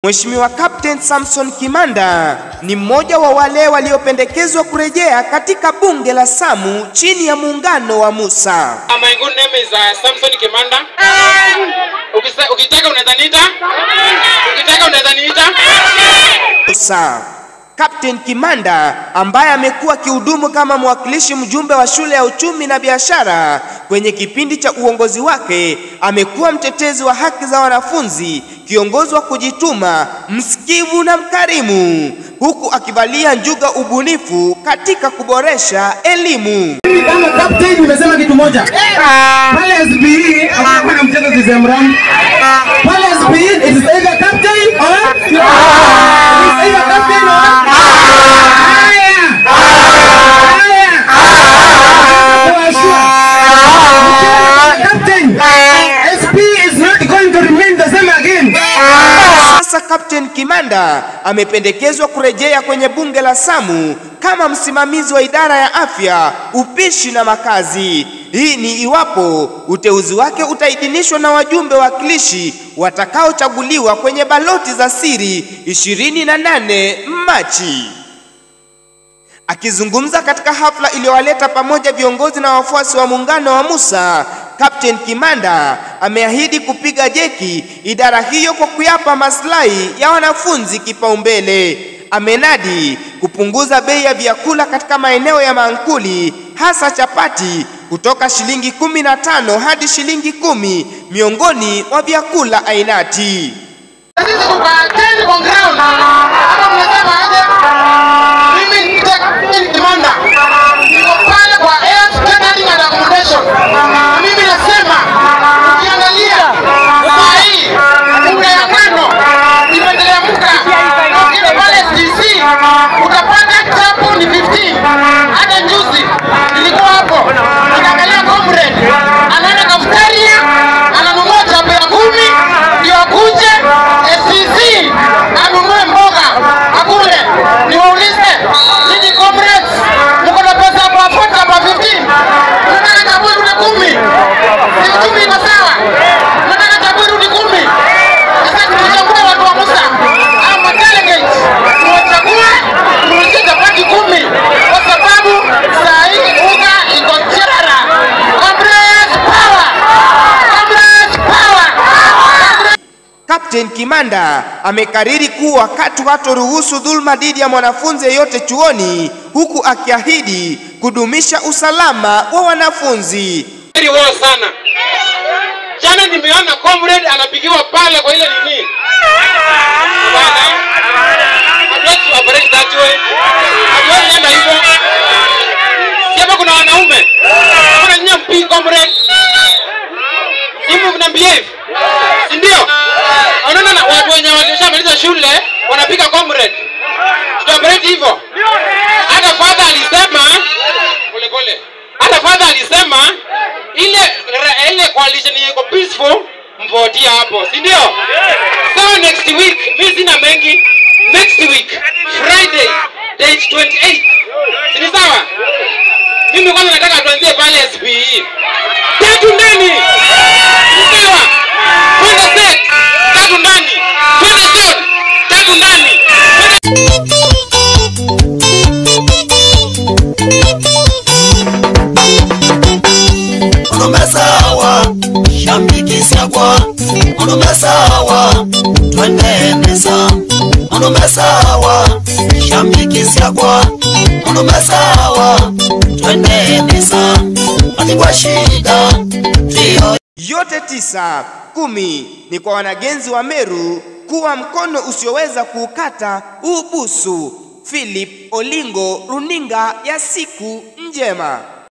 Mheshimiwa Captain Samson Kimanda ni mmoja wa wale waliopendekezwa kurejea katika bunge la Samu chini ya muungano wa Musa. My good name is Samson Kimanda. Ukitaka unaweza niita? Ukitaka unaweza niita? Musa. Captain Kimanda ambaye amekuwa kihudumu kama mwakilishi mjumbe wa shule ya uchumi na biashara kwenye kipindi cha uongozi wake, amekuwa mtetezi wa haki za wanafunzi, kiongozi wa kujituma, msikivu na mkarimu, huku akivalia njuga ubunifu katika kuboresha elimu. Mimi kama captain nimesema kitu moja. Pale SPE hakuna na mchezo Zizemram. Pale SPE it is either captain or it's either captain or Captain, SP is not going to remain the same again. Sasa Captain Kimanda amependekezwa kurejea kwenye bunge la Samu kama msimamizi wa idara ya afya, upishi na makazi. Hii ni iwapo uteuzi wake utaidhinishwa na wajumbe wakilishi watakaochaguliwa kwenye baloti za siri 28 Machi. Akizungumza katika hafla iliyowaleta pamoja viongozi na wafuasi wa muungano wa Musa, Captain Kimanda ameahidi kupiga jeki idara hiyo kwa kuyapa maslahi ya wanafunzi kipaumbele. Amenadi kupunguza bei ya vyakula katika maeneo ya mankuli, hasa chapati, kutoka shilingi 15 hadi shilingi 10 miongoni mwa vyakula ainati. Sisi tukateni kwa ground. Hapa mnasema aje? Mimi ni Captain Kimanda. Niko pale kwa Air Catering and Accommodation. Mimi nasema ukiangalia saa hii unga ya ngano imeendelea mka. Ukienda pale STC utapata chapo ni 15. Hata juzi nilikuwa hapo nikaangalia comrade anaenda cafeteria ananunua chapo ya 10 ndio akuje STC anunue mboga akule. Niwaulize nyinyi comrades, mko na pesa hapo hapo 15? Unataka chapo irudi 10? Si uchumi iko sawa? Unataka chapo irudi 10? Sasa tuchague watu wa Musa ama delegates, tuwachague turudishe chapati 10 kwa sababu saa hii unga iko chara. Comrades power! Comrades power! Captain Kimanda amekariri kuwa katu hatoruhusu dhulma dhidi ya mwanafunzi yeyote chuoni, huku akiahidi kudumisha usalama wa wanafunzi. Very well sana. Jana nimeona comrade anapigiwa pale kwa ile nini. Bana. Hatuwezi operate that way. Hatuwezi enda hivyo. Si hapa kuna wanaume. Kuna nyinyi mpigi comrade. Simu mna behave. Si ndio? Unaona na watu wenye walishamaliza shule wanapiga comrade. Tutaoperate hivyo. Hata father alisema pole pole. Hata father alisema ile coalition iko peaceful, mvotia hapo, si ndio? So next week, mimi sina mengi. Next week, Friday, date 28. Si ni sawa? Mimi kwanza nataka tuanzie pale SPE. 3 ndani. Si sawa? Twende set, 3 ndani. Twende shot, 3 ndani. Unumesawa, shambikisakwa, unumesawa, twende mesa. Unumesawa, shambikisakwa, unumesawa, twende mesa. Atigwa shida, tio. Yote 9, 10 ni kwa wanagenzi wa Meru kuwa mkono usioweza kuukata ubusu. Philip Olingo, runinga ya Siku Njema.